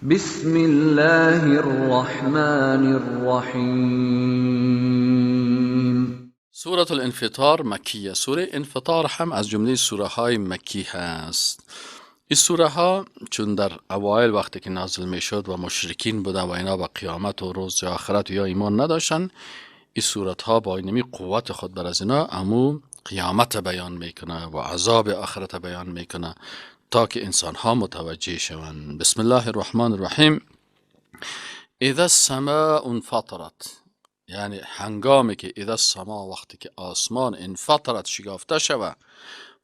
بسم الله الرحمن الرحیم. سورة الانفطار مکیه. سوره انفطار هم از جمله سوره های مکی هست. این سوره ها چون در اوایل وقتی که نازل می شد و مشرکین بودن و اینا با قیامت و روز آخرت یا ایمان نداشتن، این سورت ها با اینمی قوت خود بر از اینا امو قیامت بیان میکنه و عذاب آخرت بیان میکنه تا که انسان ها متوجه شوند. بسم الله الرحمن الرحیم. اذا السماء انفطرت، یعنی هنگامی که اذا السماء وقتی که آسمان انفطرت شگافته شود،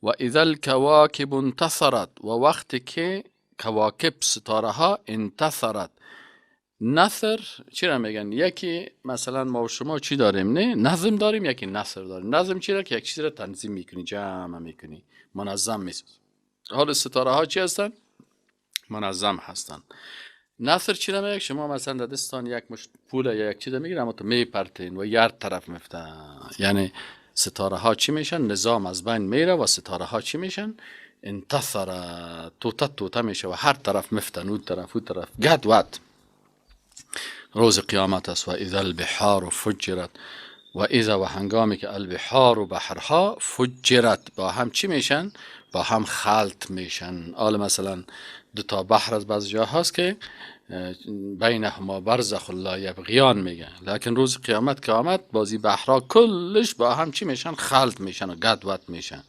و اذا الكواكب انتثرت و وقتی که کواکب ستاره ها انتثرت. نثر چی را میگن؟ یکی مثلا ما و شما چی داریم؟ نه نظم داریم، یکی نثر داریم. نظم چی را؟ که یک چیز را تنظیم میکنی، جمع میکنی، منظم میسازی. حال ستاره ها چی هستن؟ منظم هستن. نثر چی را میگه؟ شما مثلا در دستان یک مشت پول یا یک چیز میگیرن اما تو میپرتین و یه طرف میفتن. یعنی ستاره ها چی میشن؟ نظام از بین میره و ستاره ها چی میشن؟ انتثر، توته توته میشه و هر طرف مفتن، اون طرف اون طرف، گد ود. روز قیامت است. و اذا البحار فجرت، و اذا و هنگامی که البحار و بحرها فجرت با هم چی میشن؟ با هم خلط میشن. حالا مثلا دو تا بحر از بعض جا هست که بینهما برزخ لا یبغیان میگن، لکن روز قیامت که آمد بازی بحرها کلش با هم چی میشن؟ خلط میشن و گد ود میشن.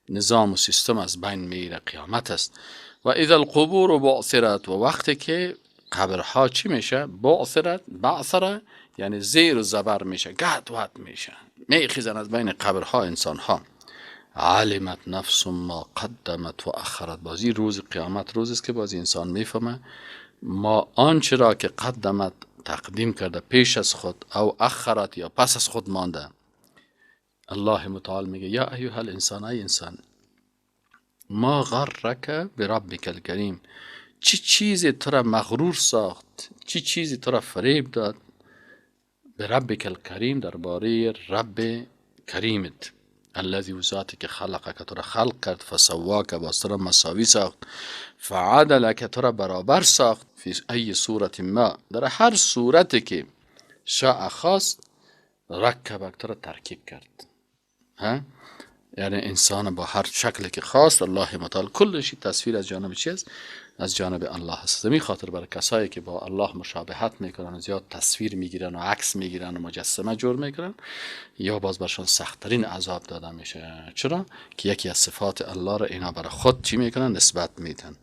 نظام و سیستم از بین میره، قیامت است. و اذا القبور بعثرت، و وقتی که قبرها چی میشه؟ بعثرت، بعثره یعنی زیر و زبر میشه، گد ود میشه، میخیزن از بین قبرها انسان ها. علمت نفس ما قدمت و اخرت. بازی روز قیامت روز است که بازی انسان میفهمه ما آنچه را که قدمت تقدیم کرده پیش از خود، او اخرت یا پس از خود مانده. الله متعال میگه یا ایها الانسان، ای انسان، ما غرک بربک الکریم، چی چیزی تو را مغرور ساخت، چی چیزی تو را فریب داد؟ به ربک الکریم، درباره رب کریمت، الذی ذاتی که خلقک تو را خلق کرد، فسواک باز تو را مساوی ساخت، فعدلک تو را برابر ساخت، فی ای صورت ما، در هر صورتی که شاء خواست، رکبک تو را ترکیب کرد. ها؟ یعنی انسان با هر شکلی که خواست الله متعال کلشی تصویر از جانب چی است؟ از جانب الله است. می خاطر برای کسایی که با الله مشابهت میکنن، زیاد تصویر میگیرن و عکس میگیرن و مجسمه جور میکنن، یا باز برشان سختترین عذاب داده میشه. چرا؟ که یکی از صفات الله را اینا برای خود چی میکنن؟ نسبت میدن.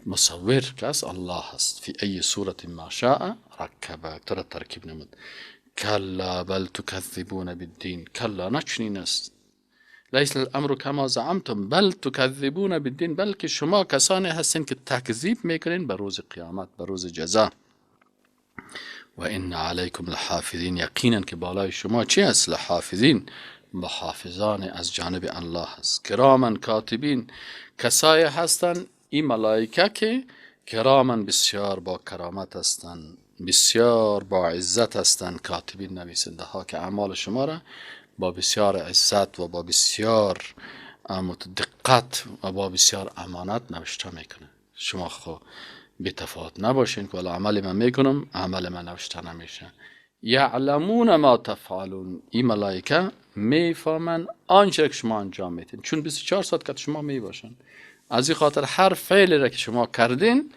مصور کس الله است. فی ای صورت ما شاء رکبک، تو را ترکیب نمود. کلا بل تکذبون بالدین، کلا نه چنین است. لیس الامر کما زعمتم بل تکذبون بالدین، بلکه شما کسانی هستین که تکذیب میکنین به روز قیامت، به روز جزا. و ان علیکم لحافظین، یقینا که بالای شما چی است؟ لحافظین، محافظان از جانب الله است. کراما کاتبین، کسایی هستند این ملائکه که کراما بسیار با کرامت هستند، بسیار با عزت هستند. کاتبین نویسنده ها که اعمال شما را با بسیار عزت و با بسیار دقت و با بسیار امانت نوشته میکنه. شما خو بی تفاوت نباشین که والا عمل من میکنم عمل من نوشته نمیشه. یعلمون ما تفعلون، این ملائکه میفهمن آنچه که شما انجام میدین، چون 24 ساعت که شما میباشن. از این خاطر هر فعلی را که شما کردین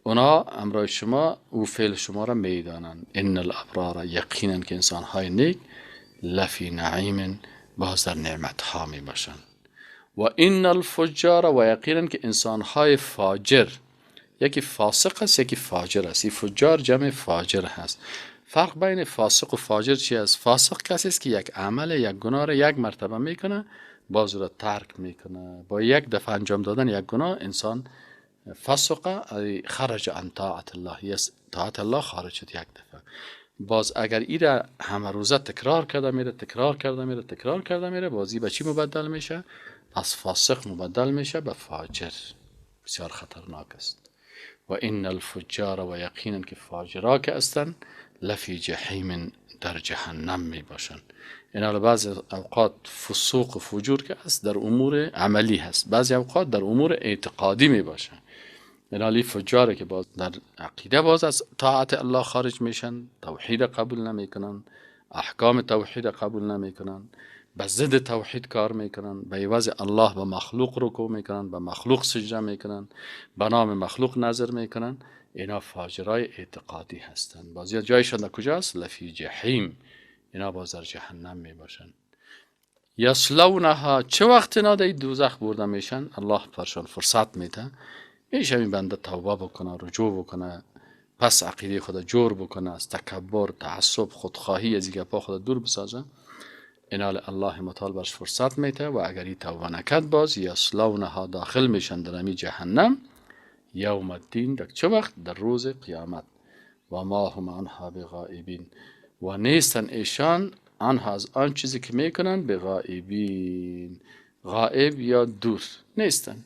اونا امرای شما او فعل شما را میدانن. ان الابرار، یقینا که انسان های نیک، لفی نعیم، باز در نعمت ها می باشند. و ان الفجار، و یقینا که انسان های فاجر، یکی فاسق است یکی فاجر است. این فجار جمع فاجر هست. فرق بین فاسق و فاجر چی است؟ فاسق کسی است که یک عمل، یک گناه را یک مرتبه میکنه، باز را ترک میکنه. با یک دفعه انجام دادن یک گناه انسان فسق، خرج عن طاعت الله، طاعت الله خارج شد یک دفعه. باز اگر ای را همه روزه تکرار کرده میره، تکرار کرده میره، تکرار کرده میره، بازی به چی مبدل میشه؟ از فاسق مبدل میشه به فاجر. بسیار خطرناک است. و ان الفجار، و یقینا که فاجرا که هستند، لفی جحیم، در جهنم می باشند. اینا بعضی اوقات فسوق و فجور که است در امور عملی هست، بعضی اوقات در امور اعتقادی می باشند. اینالی فجاره که باز در عقیده باز از طاعت الله خارج میشن، توحید قبول نمیکنن، احکام توحید قبول نمیکنن، به ضد توحید کار میکنن، به عوض الله به مخلوق رکوع میکنن، به مخلوق سجده میکنن، به نام مخلوق نظر میکنن. اینا فاجرای اعتقادی هستند. بازی جایشان در کجاست؟ لفی جحیم. اینا باز در جهنم میباشن. یصلونها، چه وقت اینا در دوزخ برده میشن؟ الله برشان فرصت میده، میشه این بنده توبه بکنه، رجوع بکنه، پس عقیده خود جور بکنه، از تکبر، تعصب، خودخواهی از گپا خود دور بسازه. اینال الله متعال برش فرصت میده و اگر این توبه نکرد باز یصلونها داخل میشن در امی جهنم یوم الدین، در چه وقت؟ در روز قیامت. و ما هم عنها بغائبین، و نیستن ایشان عنها از آن چیزی که میکنن بغائبین، غائب یا دور نیستن.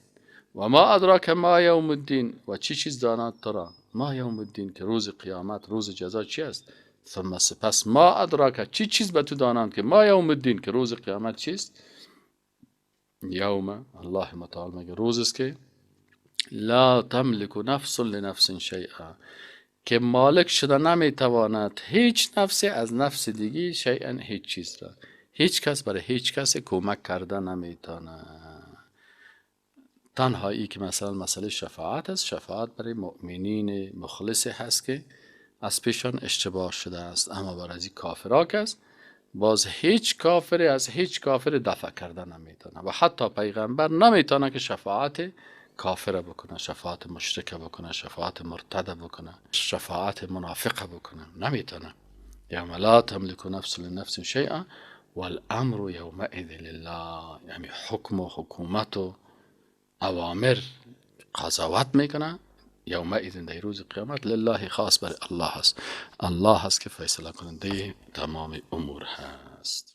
و ما ادراک ما یوم الدین، و چی چیز داند تو را؟ ما یوم الدین، که روز قیامت، روز جزا چی است؟ ثم سپس ما ادراک، چی چیز به تو دانند که ما یوم الدین، که روز قیامت چیست؟ یوم، الله متعال میگه روز است که لا تملک نفس لنفس شیئا، که مالک شده نمیتواند هیچ نفسی از نفس دیگه شیئا، هیچ چیز را، هیچ کس برای هیچ کس کمک کرده نمیتونه. تنها ای که مثلا مسئله شفاعت است، شفاعت برای مؤمنین مخلص هست که از پیشان اشتباه شده است، اما برای از کافرها که است باز هیچ کافری از هیچ کافر دفع کرده نمیتونه و حتی پیغمبر نمیتونه که شفاعت کافر بکنه، شفاعت مشرک بکنه، شفاعت مرتد بکنه، شفاعت منافق بکنه، نمیتونه. یوم لا تملک نفس لنفس شیئا والامر یومئذ لله، یعنی حکم و حکومت و اوامر قضاوت میکنه یومئذ در روز قیامت لله، خاص بر الله است. الله است که فیصله کننده تمام امور هست.